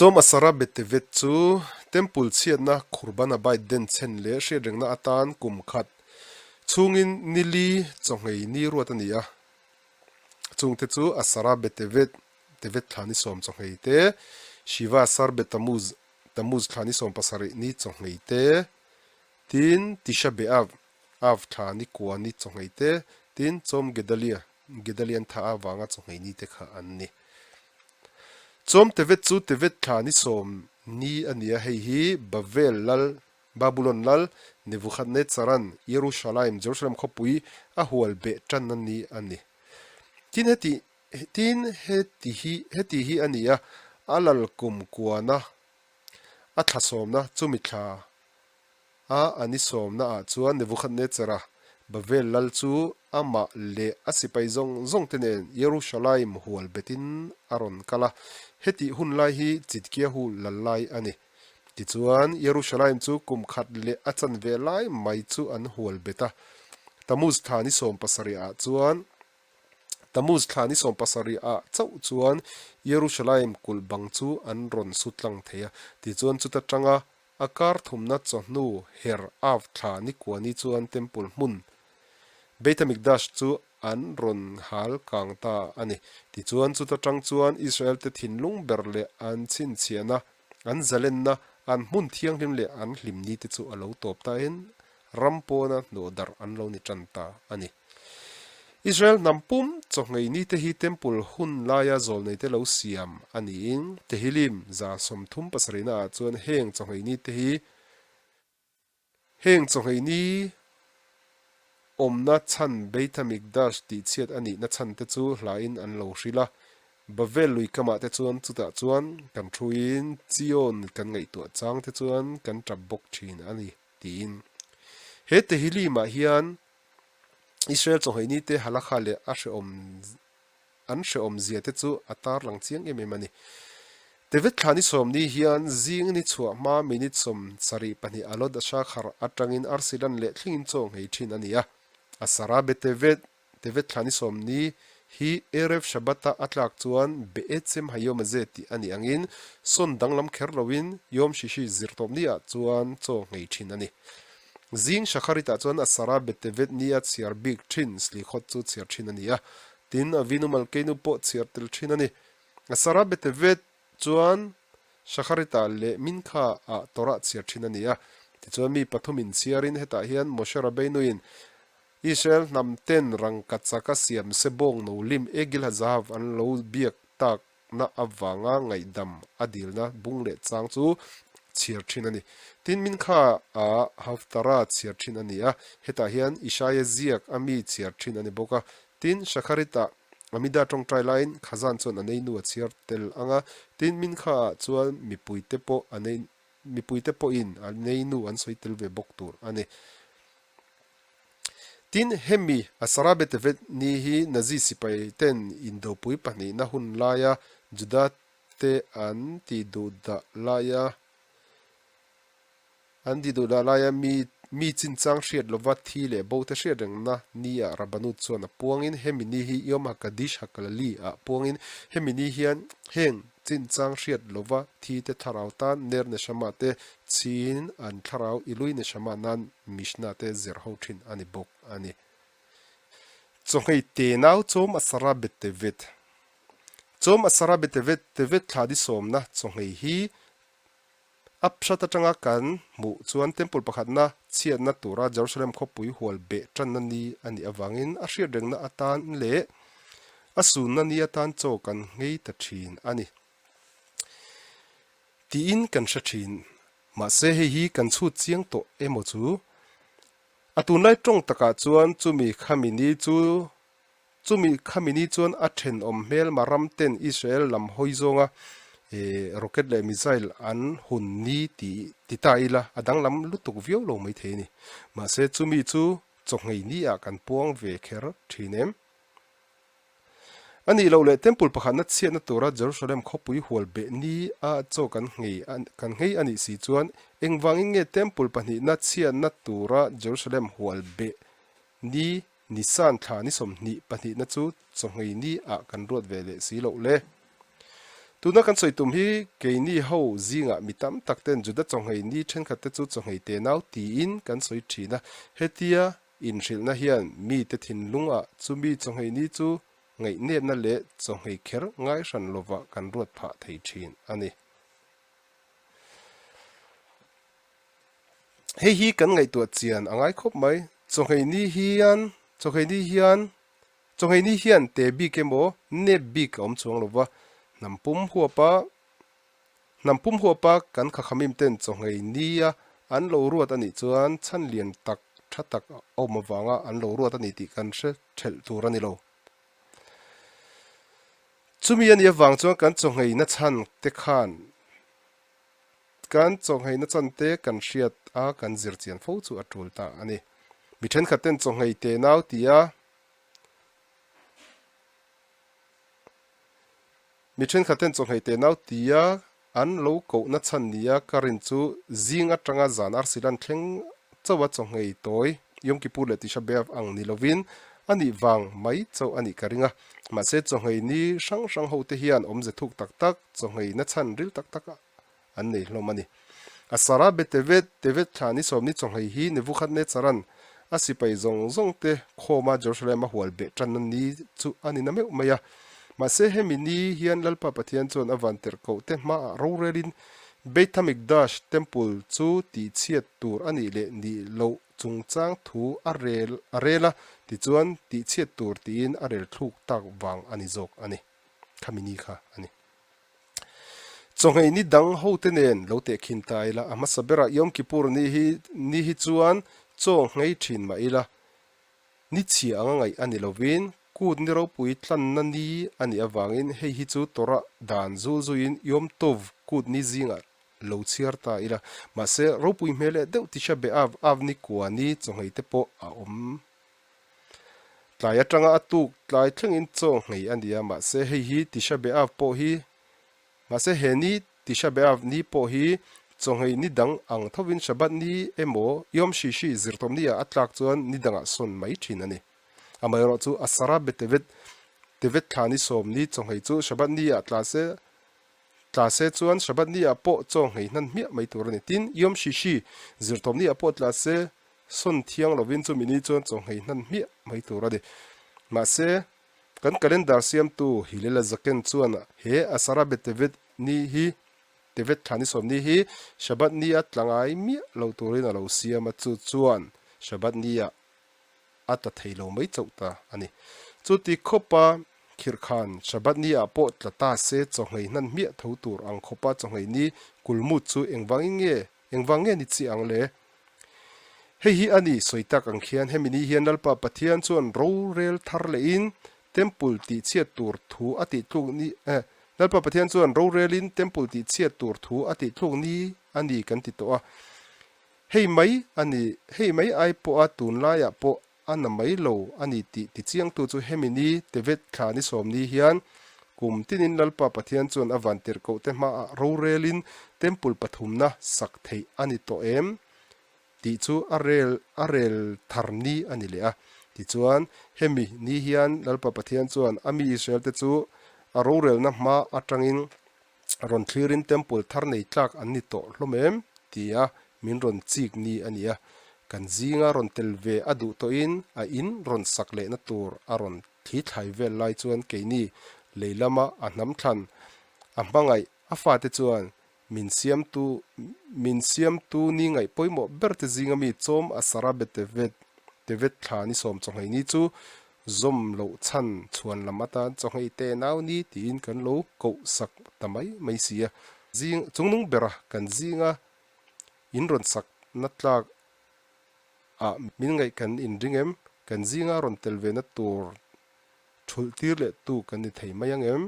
Chawm Asara Betevet chu Temple chhiatna Khurban Abait denchhen leh hriatrengna atan kum khat chhungin ni li chawngei ni ruat a ni a. Chungte chu Asara Betevet, Tevet thla ni sawm chawngei te, Shiva Asar Betamuz, Tammuz thla ni 17 ni chawngei te, tin Tisha B'Av, Av thla ni kua ni chawngei te, tin Chawm Gedalia, Gedalian tha avanga chawngei ni te kha an ni. Chawm Tevet chu Tevet thla ni sawm ni a ni a, hei hi Bavel lal, Babulon lal, Nebuchadnezzar-a'n Jerusalem, Jerusalem khawpui a hual beh tanna ni a ni. Tin heti, tin heti hi, heti hi a ni a, a lal kum kuana a thla sawmna chumi thla A an i sawmna ah chuan Nebuchadnezzar-a, Babel lal chu amah leh a sipai zawng zawng te nen Jerusalem hual betin a rawn kal a, hetih hun lai hi Chidkiahu lal lai a ni. Tichuan, Jerusalem chu kum khat leh a chanve lai mai chu an hual bet a. Tammuz thla ni 17 ah chuan Tammuz thla ni 17 ah chauh chuan Jerusalem kulh bang chu an rawn su tlang thei a. Tichuan chuta tanga A kar thumna chawhnu her Av thla ni kuani chuan Temple hmun Beit HaMikdash chu an rawn hal kang ta a ni. Tichuan chuta tang chuan Israel te thinlung ber leh an chhinchhiahna, an zalenna, an hmun thianghlim leh an hlimni te chu a lo tawp tain ram pawna hnawhdarh an lo ni tan ta a ni. Israel hnam pum chawhngei nite hi Temple hun laia zawlneite lo siam a niin Tehillim 37 naah chuan heng chawhngei nite hi heng chawhngei ni awmna chhan Beit HaMikdash tihchhiat a nihna chhan te chu hlain an lo hrilh a. Bavel lui kamah te chuan chutah chuan kan thuin Zion kan ngaihtuah chang te chuan kan tap bawk thin a ni tiin he Tehillim-ah hian Israel chawhmeh nite halakha leh a hrehawm an hrehawm zia te chu a tarlang chiang em em a ni. Tevet thla ni sawm ni hian zing ni chhuah hma minute 72 Alot Ashakhar atangin Arsilan leh thlengin chaw nghei thin a ni a. Asara be Tevet Tevet thla ni sawm ni hi Erev Shabbat-a a tlak chuan Be'etzem Hayom Hazeh tih a nih angin sawn danglam kher loin Yom Shishi zirtawp ni ah chuan chaw nghei thin a ni. Zing Shakharit-ah chuan Asara Betevet nia chhiar bik thin Slikhot chu chhiar thin a ni a, tin Avinu Malkeinu pawh chhiar tel thin a ni. Asara Betevet chuan Shakharit-ah leh Mincha-ah Torah chhiar thin a ni a. Tichuan mi pathumin chhiarin hetah hian Moshe Rabbeinu-in Israel hnam ten rangkachaka siam sebawng no lim Egil HaZahav an lo biak tak na avanga ngaihdam a dilna bung leh chang chu chhiar thin a ni. Tin, Mincha ah Haftarah chhiar thin a ni a, hetah hian Isaiah ziak a mi chhiar thin a ni bawk a. Tin, Shakharit ah Amida tawngtai laiin Khazan chuan a neinu a chhiar tel ang a, tin, Mincha ah chuan mipuite pawh a nei mipuite pawhin a neinu an sawi tel ve bawk tur a ni. Tin, hemi Asara Betevet ni hi Nazi sipai ten indopui pahnihna hun laia Juda te an ti duhdah laia an ti duhdah laia mi mi chinchang hriat lova thi leh bo te hriat rengna ni ah Rabbanut chuan a puangin hemi ni hi Yom HaKadish HaKlali ah puangin hemi ni hian heng chinchang hriat lova thi te thlarau tan Ner Neshama te chhin an thlarau Ilui Neshama nan Mishnah te zir ho thin a ni bawk a ni. Chawhmei te nau chawm Asara Betevet Chawm Asara Betevet Tevet thla di sawmna chawhmei hi a hrat atanga kan hmuh chuan Temple pakhatna chhiatna tura Jerusalem khawpui hual beh tanna ni a nih avangin a hriat rengna atan leh a sunna ni atan chaw kan nghei ta thin a ni tiin kan hre thin. Mahse hei hi kan chhut chiang tawh emaw chu? A tunlai tawng takah chuan chumi khami ni chu chumi khami ni chuan a thenawm hmelma ram ten Israel lam hawi zawnga rocket leh missile an hun ni ti ti ta ila a danglam lutuk viau lo maithei a ni. Mahse chumi chu chawhngei ni ah kan puang ve kher thin em? A nih loh leh Temple pakhatna chhiatna tura Jerusalem khawpui hual beh ni a chaw kan nghei kan nghei a nih si chuan engvangin nge Temple pahnihna chhiatna tura Jerusalem hual beh ni Nisan thla ni 22 na chu chaw nghei ni ah kan ruat ve leh si loh le? Tuna kan sawi tum hi keini ho zingah mi tam tak ten Juda chawnghei ni thenkhat te chu chawnghei tenau tiin kan sawi thin a. Hetia inhrilhna hian mite thinlungah chumi chawnghei ni chu ngaihnepna leh chawnghei kher ngai hran lovah kan ruat phah thei thin a ni. Hei hi kan ngaihtuah chian a ngai khawp mai. Chawnghei ni hian chawnghei ni hian chawnghei ni hian te bik emaw nep bik a awm chuang lo va, hnam pum huapa hnam pum huapa kan khakhamim ten chawnghei nia an lo ruat a nih chuan chhan lian tak tha tak a awm avanga an lo ruat a ni tih kan hre thelh tur a ni lo. Chumi a nih avang chuan kan chawnghei na chhan te khan Kan chawnghei nachan te kan hriat a kan zir chian fo chu a tul ta a ni. Mi thenkhat ten chawnghei te nau ti a, mi thenkhat ten chawnghei te nau ti a an lo koh nachhan ni a ka rin chu zing atanga zan arsi lan thleng chauh a chawnghei tawi Yom Kippur leh Tisha B'Av ang ni lovin a nih vang mai chauh a nih ka ring a. Mahse chawnghei ni hrang hrang ho te hian awmze thuk tak tak chawnghei nachhan ril tak tak a an nei hlawm a ni. A Sara be Tevet, Tevet thla ni sawmni chawnghei hi Nebuchadnezzar-a'n a sipai zawng zawng te khawma Jerusalem a hual beh tanna ni chu a ni na meuh mai a. Mahse hemi ni hian Lalpa Pathian chuan a van tirhkoh te hmaah rorelin Beit HaMikdash, Temple, chu tihchhiat tur a nih leh nih loh chungchang thu a rel a rel a, tichuan tihchhiat tur tiin a rel thluk tak vang a ni zawk a ni. Khami ni kha a ni. Chawnghei ni dang hote nen lo tehkhin ta ila, a hmasa berah Yom Kippur ni hi ni hi chuan chaw nghei thin mah ila, ni chhia anga ngaih a ni lovin kut ni ropui tlanna ni a nih avangin hei hi chu Torah dan zul zuiin Yom Tov kut ni zingah lo chhiar ta ila, mahse ropui hmel leh deuh Tisha B'Av Av ni kua ni chawnghei te pawh a awm. Tlai atanga a tuk tlai thlengin chaw nghei a ni a, mahse hei hi Tisha B'Av pawh hi, mahse he ni Tisha B'Av ni pawh hi chaw nghei ni dang ang thovin Shabbat ni emaw Yom Shishi zirtawm ni ah a tlak chuan ni dangah sawn mai thin a ni. Amaherawh chu Asara Betevet, Tevet thla ni sawm ni chaw nghei chu Shabbat ni ah tla se, tla se chuan Shabbat ni ah pawh chaw nghei hnan hmiah mai tur a ni. Tin, Yom Shishi zirtawm ni ah pawh tla se, Sawn thiang lovin chumi ni chuan chawnghei hnan hmiah mai tur a ni. Mahse, kan calendar siamtu Hillel Zaken chuan he Asara Betevet ni hi, Tevet thla ni sawm ni hi Shabbat ni a tla ngai miah lo turin a lo siam a, chu chuan Shabbat ni ah a tla thei lo mai chauh ta a ni. Chuti khawpa khirhkhan Shabbat ni ah pawh tla ta se chawnghei hnan hmiah tho tur ang khawpa chawnghei ni kulmut chu engvangin nge Engvang nge ni chiah ang le? Hei hi a ni, sawi tak ang khian hemi ni hian Lalpa Pathian chuan rorel thar lehin Temple tihchhiat tur thu a tihtluk ni eh Lalpa Pathian chuan rorelin Temple tihchhiat tur thu a tihtluk ni a ni kan ti tawh a. Hei mai a ni, hei mai ai pawha tunlaiah pawh A na mai lo a ni tih tichiangtu chu hemi ni Tevet thla ni sawm ni hian kum tinin Lalpa Pathian chuan a vantirhkohte hmaah rorelin Temple pathumna sak theih a ni tawh em tih chu a rel a rel thar ni a ni leh a. Tichuan, hemi ni hian Lalpa Pathian chuan a mi Israelte chu a rorelna hma atangin rawn thlirin temple thar nei tlak an ni tawh hlawm em? tia min rawn chik ni a ni a, kan zinga rawn tel ve a duh tawhin a in rawn sak lehna tur a rawn thli thlai vel lai chuan keini lei lama a hnam thlan a hmangaih a fate chuan min siamtu min siamtu ni ngaih pawimawh ber te zinga mi chawm a Sara Betevet Tevet thla ni sawm chawnghei ni chu Zawm loh chhan chhuan lam atan chawnghei te nau ni tiin kan lo koh sak ta mai mai si a. Zing chungnung bera kan zinga in rawn sak na tlak ah min ngaih kan inring em? Kan zinga rawn tel ve na tur thulh tir leh tu kan ni thei mai ang em?